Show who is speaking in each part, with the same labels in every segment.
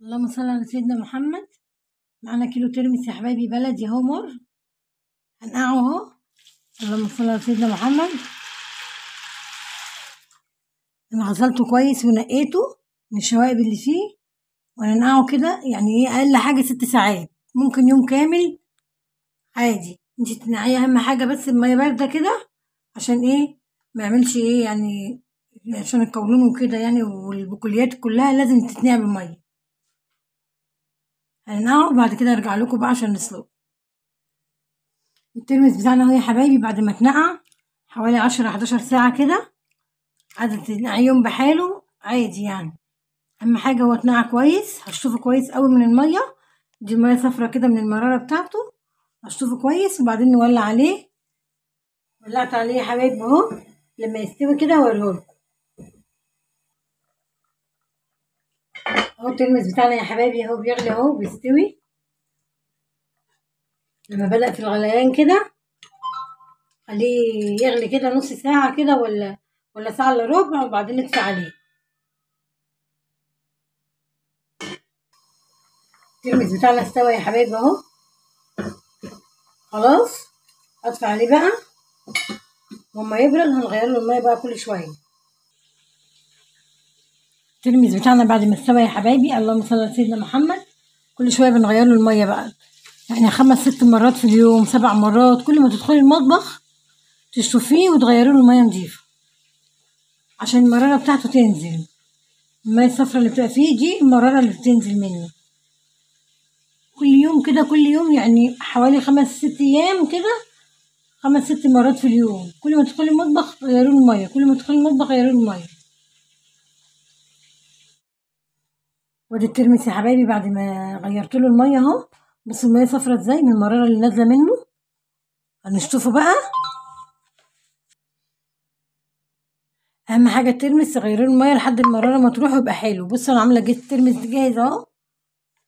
Speaker 1: اللهم صل على سيدنا محمد. معانا كيلو ترمس يا حبايبي بلدي اهو مر، هنقعه اهو. اللهم صل على سيدنا محمد. انا غسلته كويس ونقيته من الشوائب اللي فيه، وهننقعه كده يعني ايه اقل حاجة 6 ساعات، ممكن يوم كامل عادي. انت تنقعيه اهم حاجة بس المية باردة كده، عشان ايه ما يعملش ايه يعني، عشان القولون وكده يعني، والبقوليات كلها لازم تتنقع بالمية. هننقعه وبعد كده ارجع لكم بقى عشان نسلقه. الترمس بتاعنا اهو يا حبايبي بعد ما اتنقع حوالي 10 11 ساعة كده، قعدت تنقعيه يوم بحاله عادي يعني. اهم حاجة هو اتنقع كويس، هشطفه كويس قوي من المية دي، المية صفرة كده من المرارة بتاعته، هشطفه كويس وبعدين نولع عليه. ولعت عليه يا حبايبي اهو، لما يستوي كده هوريهولكم. اهو الترمس بتاعنا يا حبايبي اهو بيغلي اهو بيستوي. لما بدأ في الغليان كده خليه يغلي كده نص ساعة كده ولا ساعة الا ربع، وبعدين نطفي عليه. الترمس بتاعنا استوى يا حبايبي اهو، خلاص اطفي عليه بقى، وما يبرد هنغير له المية بقى كل شوية. الترمس بتاعنا بعد ما استوى يا حبايبي، اللهم صل على سيدنا محمد، كل شوية بنغير له المية بقى، يعني 5 6 مرات في اليوم، 7 مرات، كل ما تدخلي المطبخ تشطفيه وتغيري له المية نضيفه عشان المرارة بتاعته تنزل. المية الصفرا اللي بتبقى فيه دي المرارة اللي بتنزل منه كل يوم كده، كل يوم يعني حوالي 5 6 ايام كده، 5 6 مرات في اليوم. كل ما تدخلي المطبخ غيروا له المية، كل ما تدخلي المطبخ غيروا له المية. وادي الترمس يا حبايبي بعد ما غيرت له المية اهو، بصوا المية صفرا ازاي من المرارة اللي نازله منه. هنشطفه بقى. اهم حاجة الترمس تغيروا له المية لحد المرارة ما تروح ويبقى حلو. بصوا انا عامله جيت الترمس جاهز اهو،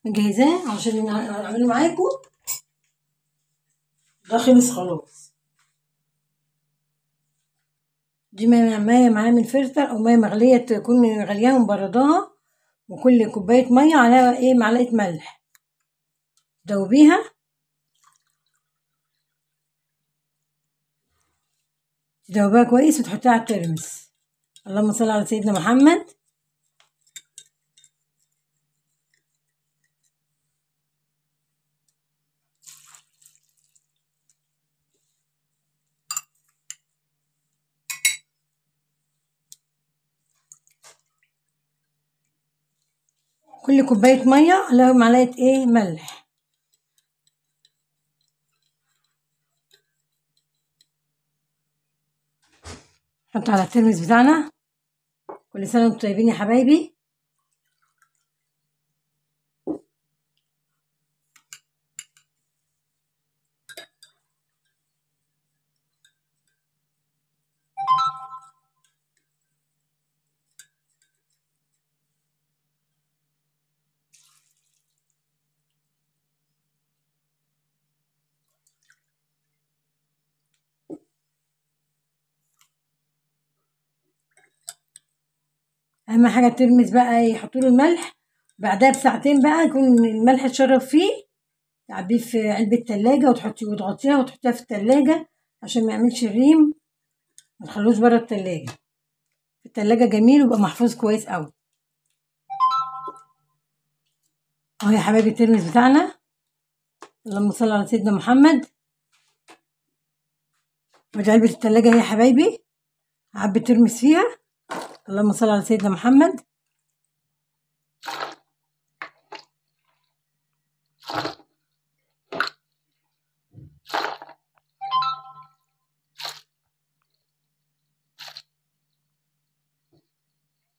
Speaker 1: مجهزاه عشان اعمله معاكم. ده خلص خلاص. دي مية معايا من الفلتر او مية مغليه، تكون غلياها ومبرداها، وكل كوباية مية عليها ايه معلقه ملح، تدوبيها. تدوبيها كويس وتحطيها على الترمس. اللهم صل على سيدنا محمد. كل كوباية مية عليها معلقه ايه ملح. نحط على الترمس بتاعنا. كل سنة وانتم طيبين يا حبايبي. اهم حاجة الترمس بقى يحطوا له الملح، بعدها بساعتين بقى يكون الملح اتشرب فيه، تعبيه في علبة تلاجة وتحطيه وتغطيها وتحطيها في التلاجة عشان ما يعملش الريم، ما تخلوش بره التلاجة. في التلاجة جميل ويبقى محفوظ كويس قوي. اهو يا حبايبي الترمس بتاعنا، اللهم صل على سيدنا محمد. ودي علبة التلاجة اهي يا حبايبي، هعبي الترمس فيها. اللهم صل على سيدنا محمد.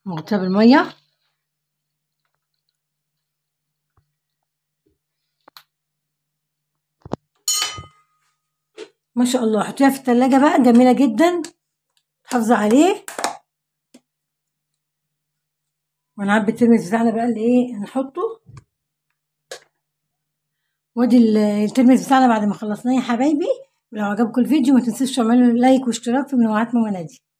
Speaker 1: مغطيه بالمية. ما شاء الله. حطيها في التلاجة بقى، جميلة جدا، حافظه عليه. ونعبي الترمس بتاعنا بقى اللي ايه نحطه. وادي الترمس بتاعنا بعد ما خلصناه يا حبايبي. ولو عجبكم الفيديو ما تنسوش تعملوا لايك واشتراك في منوعات ماما نادية.